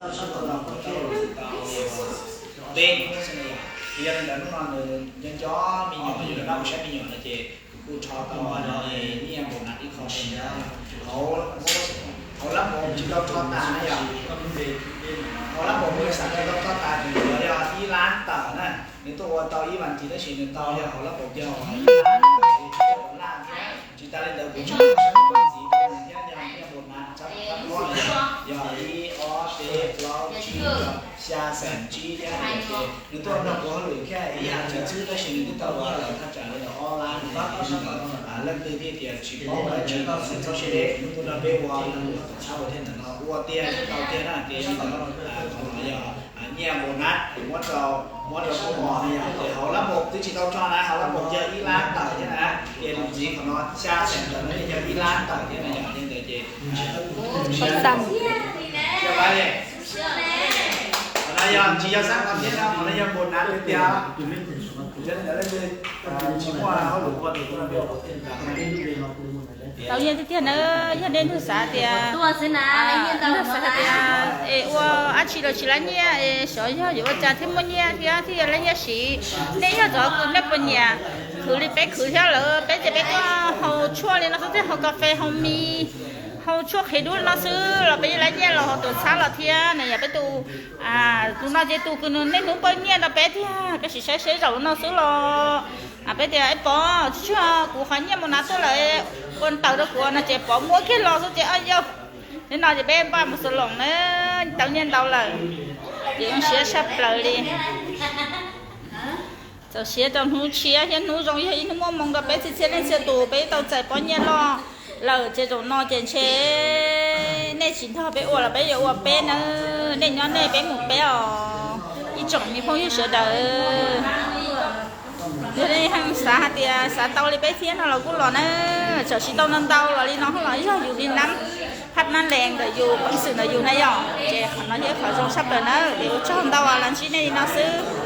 Tau tau peb hnub xwb na yom. Yog li ntawd hnub no nws nco nco me nyuam, yus rov qab mus saib me nyuam no ces kuv kuj rho tau nyiaj npaum no ib qho ntawd. Hauv lab npaum tsis tau rho tas na yom. Hauv lab npaum kuv xam tsis tau rho tas, nws yuav yog ib lab tawm na. Nws tuaj ua tau ib vas thiv tab sis nws tau yog hauv lab npaum yog ib lab tawm, tsis tas li ntawd kuv tseem ntxiv rau nws thiab, yog nyiaj npaum na, txhab txhab pob na, yog ib ob peb plaub tsib rau xya xeem tsib thiab. Nws tuaj nrog kuv hauj lwm thiab ib yam ntawd xwb tab sis nws twb tau ua lawm thaj tsam li ntawm ob lab na. Leej twg thiaj tias tsis paub dab tsi los txhob siab deb, tuaj nrog peb ua, tuaj nrog tom txhab ua thiab ntawm no ua tiag tsis tau tiag na ces yog ntawd, qhov no yog nyiaj npaum na, muab rau, muab rau koj mos na yom. Ces hauv lab npaum twb tsis tau rho na, hauv lab npaum yog ib lab tawm thiab na, ces mus ntxiv qhov no xya xeem tawm no yog ib lab tawm thiab na yom. Yog ntawd ces qhov no yog tsis yog xab no thiab no, qhov no yog npaum na tiag tiag. Tsis muaj hauj lwm ua tus tau nyiaj tiag tiag na. Yog nej nug xav tias, nug xav tias es ua dab tsi los tsis lab nyiaj es xyov yog yuav ua cas thiaj muaj nyiaj thiab thiaj yog lab nyiaj siv. Nej yog cov kws nej puas nyiam khwv li peb khwv thiab lawm, peb ces peb tuaj haus tshuaj li no xwb, thiaj haus kas fes haus mis, haus tshuaj qhiav dub li no xwb los peb yeej lab nyiaj los haus tuam txhab los thiab na yom. Peb tus, tus no ces tus kws nws niaj hnub pab nyiaj rau peb tiag, peb sim saib seb zaum no xwb los peb tias, Ib Pov, tsis tshua kuv qhov nyiaj mus na tuaj lawm, ua ntawv rau kuv no ces Pov muab kiag los xwb ces, Yog li no ces peb npaj mus xaus loos na, tau nyiaj ntau lawm. Ces zoo siab tshaj plaws li. Txaus siab rau hnub tshiab thiab hnub zoo yog ib hnub muaj hmoo rau peb txhia txhia leej txhia tus, peb tau txais pob nyiaj loj lawm ces zaum no ces ntshe nej tsis nrog peb ua los peb yuav ua peb nawb. Nej nyob nej peb mus peb os, ib tsoom me phooj ywg sawv daws. Yog nej xav hais tias xav tau li peb thiab no los kuj los na, txawm tsis tau ntau ntau los li no los yog yus li nab phab nab lees ntawm yus peev xwm ntawm yus na yom. Ces qhov no yog qhov zoo tshaj plaws na, ces ua tsaug ntau los ntsib nej li no xwb.